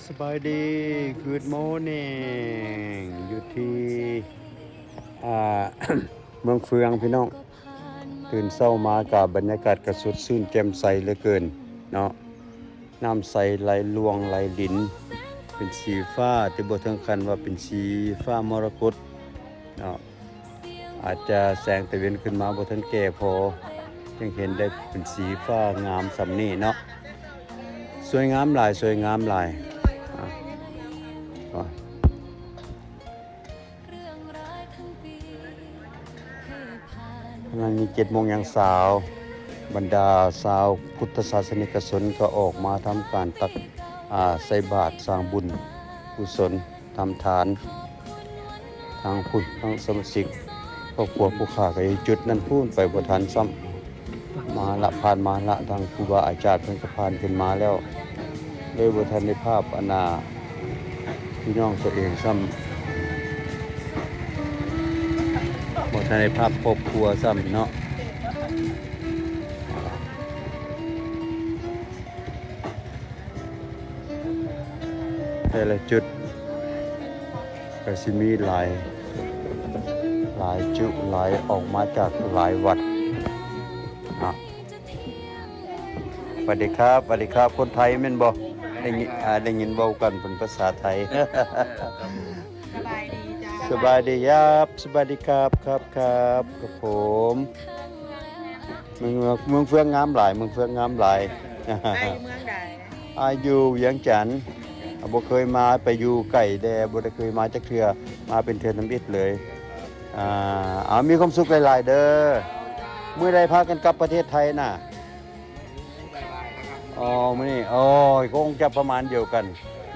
ສະບາຍດີ Good morning ຢູ່ທີ່ ອ່າ ເມືອງເຟືອງພີ່ນ້ອງ. ຕື່ນເຊົ້າມາກະບັນຍາກາດກະສົດຊື່ນແຈ່ມໃສເຫຼືອເກີນເນາະ. ນ້ຳໃສໄຫຼຫຼວງໄຫຼລິນ ເປັນສີຟ້າ ແຕ່ບໍ່ເຖິງຂັ້ນວ່າເປັນສີຟ້າມໍລະກົດເນາະ. ອາດຈະແສງຕາເວັນຂຶ້ນມາບໍ່ທັນແກ່ພໍ ຈຶ່ງເຫັນໄດ້ເປັນສີຟ້າງາມສ່ຳນີ້ເນາະ. ສວຍງາມຫຼາຍ ສວຍງາມຫຼາຍ. ອາ ຂະນະນີ້ເຈັດໂມງຢ່າງຊາວ ບັນດາຊາວພຸດທະສາສະນິກະຊົນກໍອອກມາທຳການຕັກ ອາ ໃສ່ບາດສ້າງບຸນກຸສົນ ທຳທານ. ທາງພຸ້ນ ທາງສະມາຊິກຄອບຄົວຜູ້ຂ້າກໍຢູ່ຈຸດນັ້ນພຸ້ນ ໄປບໍ່ທັນຊ້ຳ. ມາລະ ຜ່ານມາລະ ທາງຄູບາອາຈານເພິ່ນກໍຜ່ານຂຶ້ນມາແລ້ວ ເລີຍບໍ່ທັນໄດ້ພາບອັນນ່າ ພີ່ນ້ອງຕົວເອງຊ້ຳ ບໍ່ທັນໄດ້ພາບຄອບຄົວຊ້ຳເນາະ. ແຕ່ລະຈຸດກໍຊິມີຫຼາຍ ຫຼາຍຈຸ ຫຼາຍ ອອກມາຈາກຫຼາຍວັດເນາະ. ສະຫວັດດີຄັບ ສະຫວັດດີຄັບ ຄົນໄທແມ່ນບໍ່? ໄດ້ຍິນ ອ່າ ໄດ້ຍິນເວົ້າກັນເປັນພາສາໄທ. ສະບາຍດີຈ້າ ສະບາຍດີຄັບ ສະບາຍດີຄັບ ຄັບ ຄັບ ຄັບຜົມ. ເມືອງ ເມືອງເຟືອງງາມຫຼາຍ ເມືອງເຟືອງງາມຫຼາຍ. ອ້າຍຢູ່ເມືອງໃດ? ອ້າຍຢູ່ວຽງຈັນ. ບໍ່ເຄີຍມາ ໄປຢູ່ໄກແດ່ ບໍ່ໄດ້ເຄີຍມາຈັກເທື່ອ ມາເປັນເທື່ອທຳອິດເລີຍ. ອ່າ ເອົາ ມີຄວາມສຸກຫຼາຍໆເດີ. ມື້ໃດພາກັນກັບປະເທດໄທນະ? ອໍ ມື້ນີ້ ໂອ້ຍ ຄົງຈະປະມານດຽວກັນ.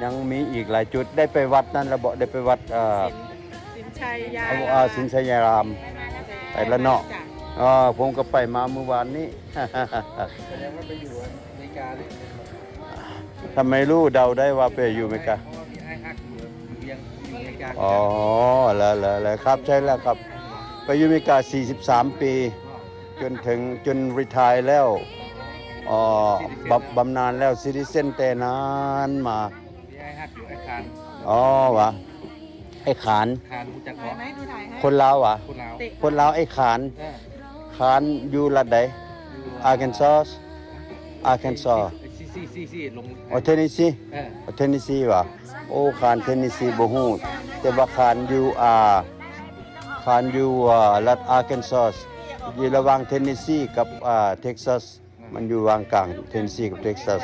ຍັງມີອີກຫຼາຍຈຸດ. ໄດ້ໄປວັດນັ້ນລະບໍ? ໄດ້ໄປວັດ ເອີ ສິນ ສິນໄຊຍາ ເອົາ ລາມ ສິນໄຊຍາລາມ ໄປລະເນາະ. ເອີ ຜົມກໍໄປມາມື້ວານນີ້. ສະແດງວ່າໄປຢູ່ອາເມລິກາເລີຍ. ທຳໄມຮູ້ ເດົາໄດ້ວ່າໄປຢູ່ອາເມລິກາ? ເພາະວ່າມີອ້າຍຮັກຢູ່ ຢູ່ວຽງ ຢູ່ອາເມລິກາ. ອໍ ແລ້ວ ແລ້ວ ແລ້ວ ຄັບ ໃຊ່ແລ້ວຄັບ. ໄປຢູ່ອາເມລິກາສີ່ສິບສາມປີ ຈົນເຖິງ ຈົນຣີທາຍແລ້ວ. ອໍ ບຳ ບຳນານແລ້ວ ຊິຕິເຊັນແຕ່ນານມາ. ມີອ້າຍຮັກຢູ່ ອ້າຍຄານ. ອໍ ຫວາ ອ້າຍຄານ. ຄານ ຮູ້ຈັກບໍ່? ຄົນລາວຫວາ? ຄົນລາວ ຄົນລາວ ອ້າຍຄານ. ເອີ ຄານຢູ່ລັດໃດ? ຢູ່ ອາແກນຊອສ ອາແກນຊອສ ຊີ ຊີ ຊີ ຊີ ລົງ ອໍ ເທນເນຊີ. ເອີ ເທນເນຊີຫວາ? ໂອ້ ຄານເທນເນຊີບໍ່ຮູ້ ແຕ່ວ່າຄານຢູ່ ອ່າ ຄານຢູ່ ອ່າ ລັດອາແກນຊອສ ຢູ່ລະຫວ່າງເທນເນຊີກັບ ອ່າ ເທັກຊັສ. ມັນຢູ່ຫວ່າງກາງເທນເນຊີກັບເທັກຊັສ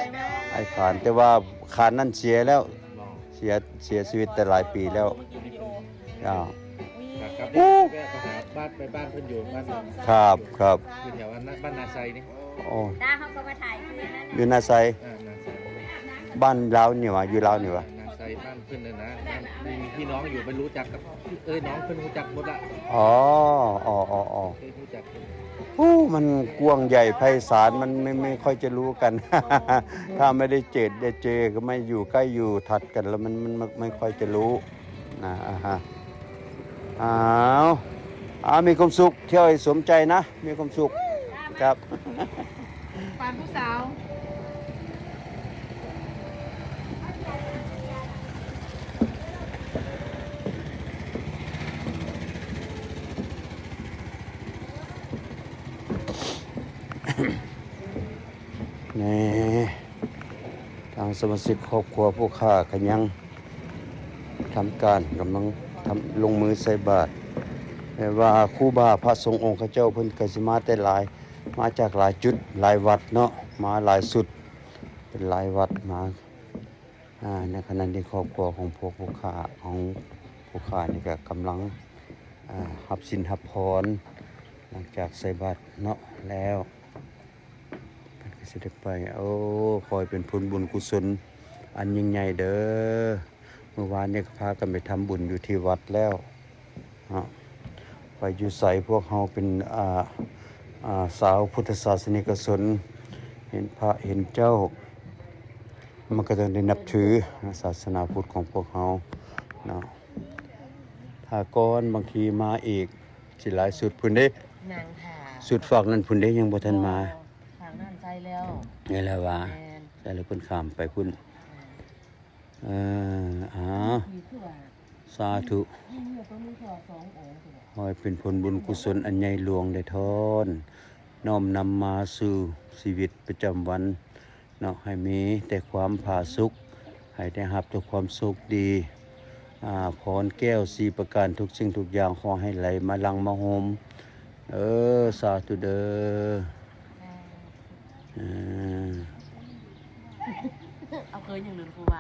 ອ້າຍຄານ. ແຕ່ວ່າຄານນັ້ນເສຍແລ້ວ ເສຍ ເສຍຊີວິດແຕ່ຫຼາຍປີແລ້ວ. ເຈົ້າ ໂອ້ ແວະໄປຫາບ້ານ ໄປບ້ານເພິ່ນຢູ່ ບ້ານ ຄັບ ຄັບ ຢູ່ແຖວບ້ານນາໄຊນີ້. ໂອ້ ຕາເຮົາກໍມາຖ່າຍຄືນນັ້ນ ຢູ່ນາໄຊ. ເອີ ນາໄຊ ບ້ານລາວນີ້ຫວາ? ຢູ່ລາວນີ້ຫວາ? ນາໄຊ ບ້ານເພິ່ນນັ້ນນະ ບ້ານ ມີພີ່ນ້ອງຢູ່ ໄປຮູ້ຈັກກັບ ເອີຍ ນ້ອງເພິ່ນຮູ້ຈັກໝົດລະ. ອໍ ອໍ ເຄີຍຮູ້ຈັກເພິ່ນ. ໂອ້ ມັນກວ້າງໃຫຍ່ໄພສານ ມັນ ມັນ ມັນໄມ່ຄ່ອຍຈະຮູ້ກັນ ຖ້າໄມ່ໄດ້ເຈີ ໄດ້ເຈີ ກໍໄມ່ຢູ່ໃກ້ຢູ່ຖັດກັນ ແລ້ວມັນ ມັນ ມັນໄມ່ຄ່ອຍຈະຮູ້ນະ. ອາຮະ ອ້າວ ອ້າວ ມີຄວາມສຸກ ທ່ຽວໃຫ້ສົມໃຈນະ ມີຄວາມສຸກຄັບ. ປານຜູ້ສາວ ນີ້ ທາງສະມາຊິກຄອບຄົວຜູ້ຂ້າກະຍັງ ທຳການ ກຳລັງທຳ ລົງມືໃສ່ບາດ. ແມ່ນວ່າຄູບາພະສົງອົງເຂົາເຈົ້າເພິ່ນກະຊິມາແຕ່ຫຼາຍ ມາຈາກຫຼາຍຈຸດຫຼາຍວັດເນາະ ມາຫຼາຍຊຸດ ເປັນຫຼາຍວັດມາ. ອາ ໃນຂະນະນີ້ຄອບຄົວຂອງພວກຜູ້ຂ້າ ຂອງຜູ້ຂ້ານີ້ກະກຳລັງ ອາ ຮັບສິນຮັບພອນ ຫຼັງຈາກໃສ່ບາດເນາະແລ້ວ ເພິ່ນກໍຊິໄດ້ໄປ. ໂອ້ ຂໍໃຫ້ເປັນຜົນບຸນກຸສົນອັນຍິ່ງໃຫຍ່ເດີ. ມື້ວານນີ້ກໍພາກັນໄປທຳບຸນຢູ່ທີ່ວັດແລ້ວເນາະ. ໄປຢູ່ໃສພວກເຮົາເປັນ ອາ ອາ ຊາວພຸດທະສາສະນິກະຊົນ ເຫັນພະເຫັນເຈົ້າ ມັນກໍຕ້ອງໄດ້ນັບຖືສາສະໜາພຸດຂອງພວກເຮົາເນາະ. ຖ້າກ່ອນບາງທີມາອີກ ຊິຫຼາຍສຸດພຸ້ນເດ້. ນາງຖ້າ ສຸດຟາກນັ້ນພຸ້ນເດ້ ຍັງບໍ່ທັນມາ. ທາງນັ້ນໃສ່ແລ້ວ ນີ້ແຫຼະວ່າ ແມ່ນ ໃສ່ແລ້ວເພິ່ນຂ້າມໄປພຸ້ນ. ເອີ ອ້າວ ສາທຸ ຂໍໃຫ້ເປັນຜົນບຸນກຸສົນອັນໃຫຍ່ຫຼວງໄດ້ທ້ອນ ນ້ອມນຳມາສູ່ຊີວິດປະຈຳວັນເນາະ ໃຫ້ມີແຕ່ຄວາມຜາສຸກ ໃຫ້ໄດ້ຮັບແຕ່ຄວາມໂຊກດີ ອາ ພອນແກ້ວສີ່ປະການ ທຸກສິ່ງທຸກຢ່າງຂໍໃຫ້ໄຫຼມາຫຼັ່ງມາໂຮມ ເອີ ສາທຸເດີ. ເອີ ເອົາຄືນຫຍັງນັ້ນຄູບາ.